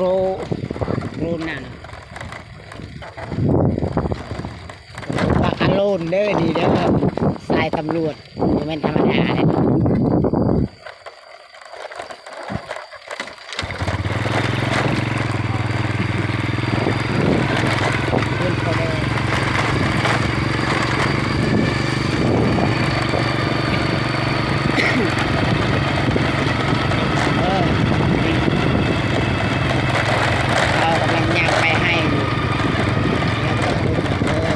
ໂຣ ໂຣນານ ໂຣ ປາກອາໂລນເດີ ນີ້ເດີ ສາຍຕຳຫຼວດ ບໍ່ແມ່ນທຳມະດາເດ້. ເອີ ນີ້ ເຮົາກຳລັງຍ່າງໄປໄຮ່ຢູ່ ເອີ.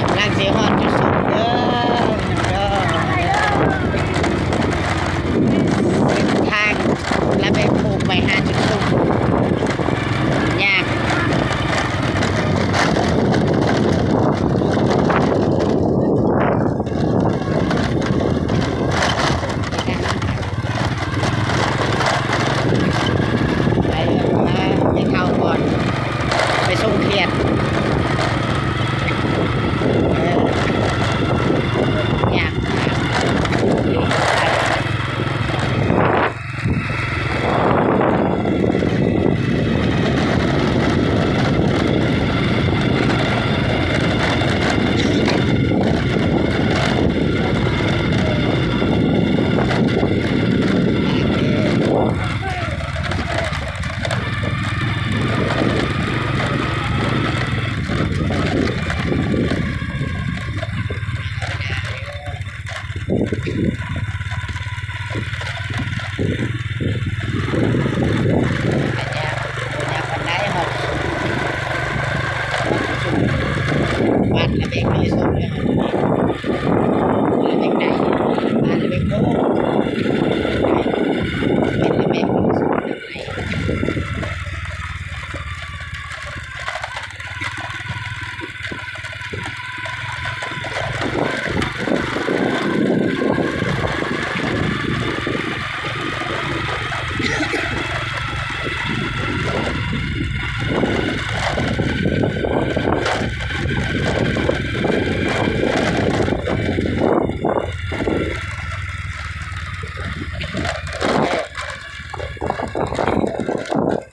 ກຳລັງຊິຮອດຈຸດສຸດເດີ ເດີ ເສັ້ນທາງລະແບກໂຄກໄປຫາຈຸດສຸດ ຍາກ. ໄປ ເອີ ໄປເຂົ້າກ່ອນ ໄປສົ່ງຂຽດ ເອີ ຍາກ.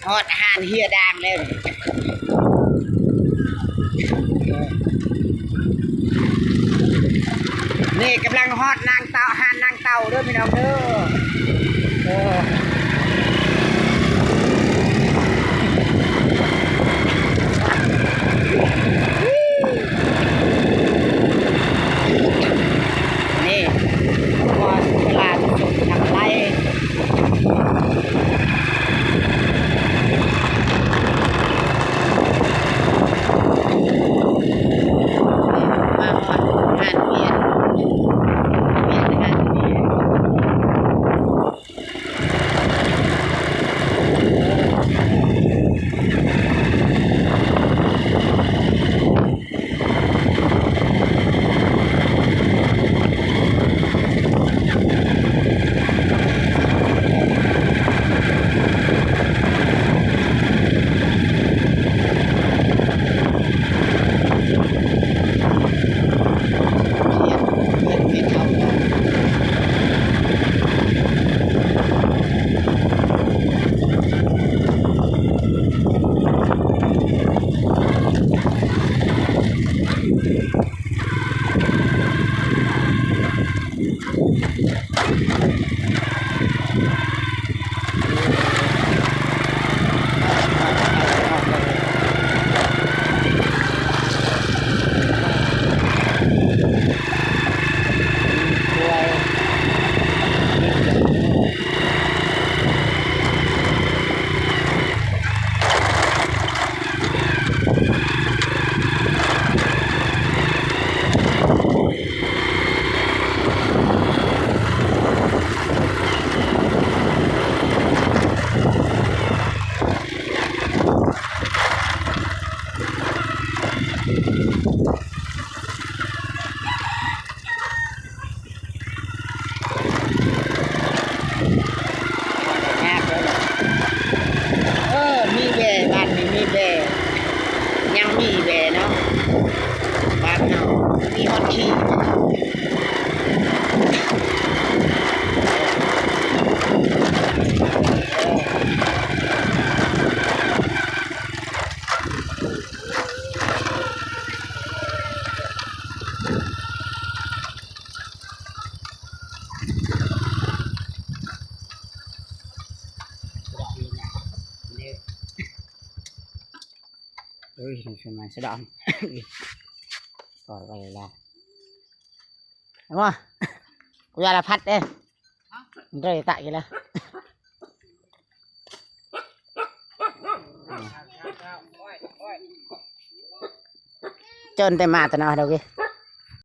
ຮອດຮ້ານເຮືອດ່າງແລ້ວ ນີ້ກຳລັງຮອດນາງເຕົ່າ ຮ້ານນາງເຕົ່າເດີພີ່ນ້ອງເດີ ໂອ້ ນີ້ ຄອບຄົວຫຼານສົມທັງຫຼາຍ ມາຮອດຮ້ານວຽນ ວຽນຮ້ານວຽນ. ເອີຍ ສະດອມ ປ່ອຍໄປແລ້ວ ເອົາມາ ກູຢາລະພັດເດ້ ເດີຕະກີລະ ເຈີນແຕ່ມາແຕ່ນະດອກເກ